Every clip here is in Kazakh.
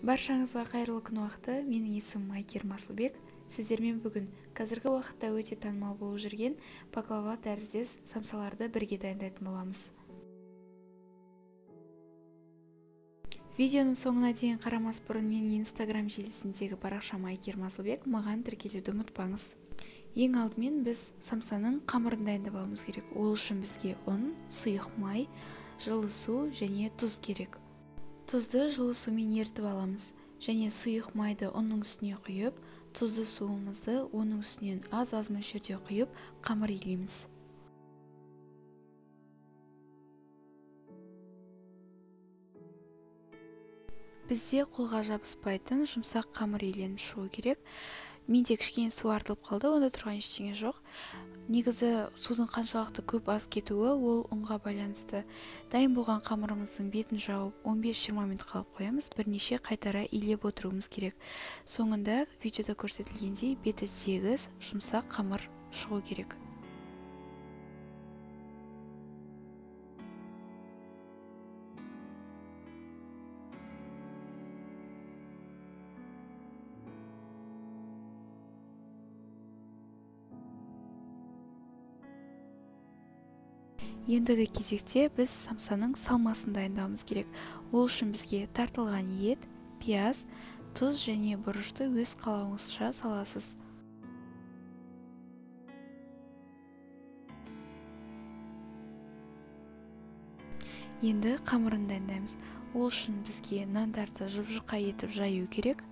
Баршаңызға қайырлы күн уақыты. Менің есімім Айкерім Асылбек. Сіздермен бүгін қазіргі уақытта өте танымал болып жүрген паклава тәріздес самсаларды бірге дайындайтын боламыз. Видеоның соңына дейін қарамас бұрын менің Инстаграм желісіндегі парақшам Айкерім Асылбек, маған тіркелуді ұмытпаңыз. Ең алдымен біз самсаның қамырын дайындап алуымыз керек. Ол үшін бізге ұн, сұйық май, жылы су және тұз керек. Тұзды жылы сумен ерітіп аламыз және сұйық майды ұнның үстіне құйып, тұзды суымызды оның үстінен аз-аз мөлшерде құйып, қамыр илейміз. Бізде қолға жабыспайтын жұмсақ қамыр иленіп шығу керек. Менде кішкене су артылып қалды, онда тұрған ештеңе жоқ. Негізі судың қаншалықты көп аз кетуі ол ұнға байланысты. Дайын болған қамырымыздың бетін жауып 15-20 минут қалып қоямыз, бірнеше қайтара илеп отыруымыз керек. Соңында видеода көрсетілгендей беті тегіс, жұмсақ қамыр шығу керек. Ендігі кезекте біз самсаның салмасын дайындауымыз керек. Ол үшін бізге тартылған ет, пияз, тұз және бұрышты өз қалауыңызша саласыз. Енді қамырын дайындаймыз. Ол үшін бізге нандарды жұп-жұқа етіп жаю керек.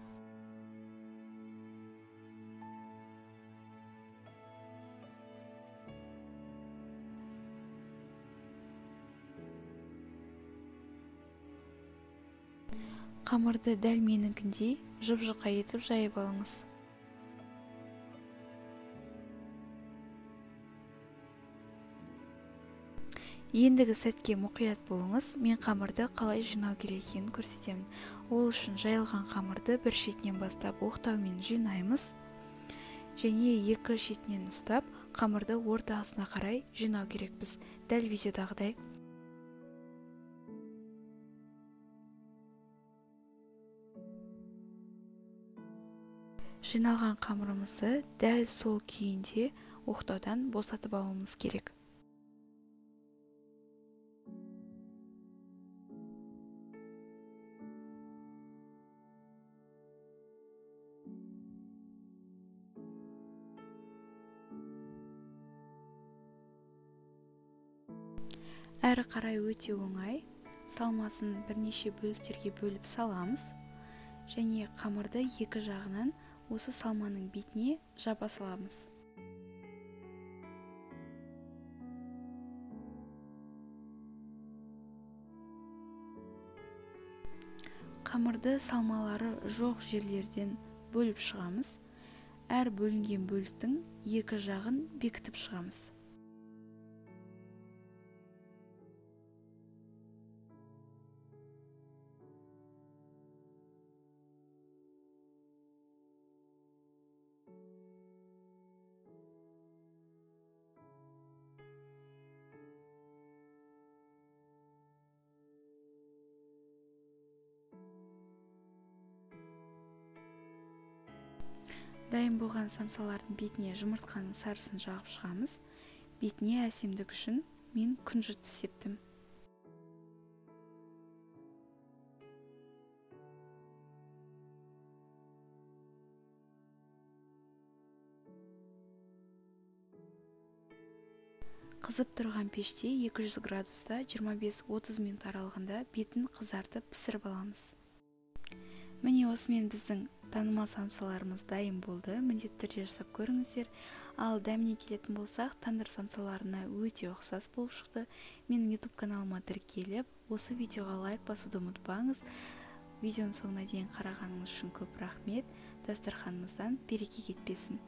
Қамырды дәл менікіндей жұп-жұқа етіп жайып алыңыз. Ендігі сәтке мұқият болыңыз. Мен қамырды қалай жинау керек екенін көрсетемін. Ол үшін жайылған қамырды бір шетінен бастап оқтаумен жинаймыз және екі шетінен ұстап қамырды ортасына қарай жинау керекпіз. Дәл видеодағыдай. Жиналған қамырымызды дәл сол күйінде оқтаудан босатып алуымыз керек. Әрі қарай өте оңай. Салмасын бірнеше бөліктерге бөліп саламыз және қамырды екі жағынан осы салманың бетіне жаба саламыз. Қамырды салмалары жоқ жерлерден бөліп шығамыз. Әр бөлінген бөліктің екі жағын бекітіп шығамыз. Дайын болған самсалардың бетіне жұмыртқаның сарысын жағып шығамыз. Бетіне әсемдік үшін мен күнжітті септім. Қызып тұрған пеште 200 градуста 25-30 минут аралығында бетін қызартып пісіріп аламыз. Міне осымен біздің танымал самсаларымыз дайын болды. Міндетті түрде жасап көріңіздер. Ал дәміне келетін болсақ, тандыр самсаларына өте ұқсас болып шықты. Менің YouTube каналыма тіркеліп, осы видеоға лайк басуды ұмытпаңыз. Видеоның соңына дейін қарағаныңыз үшін көп рахмет. Дастарханымыздан береке кетпесін.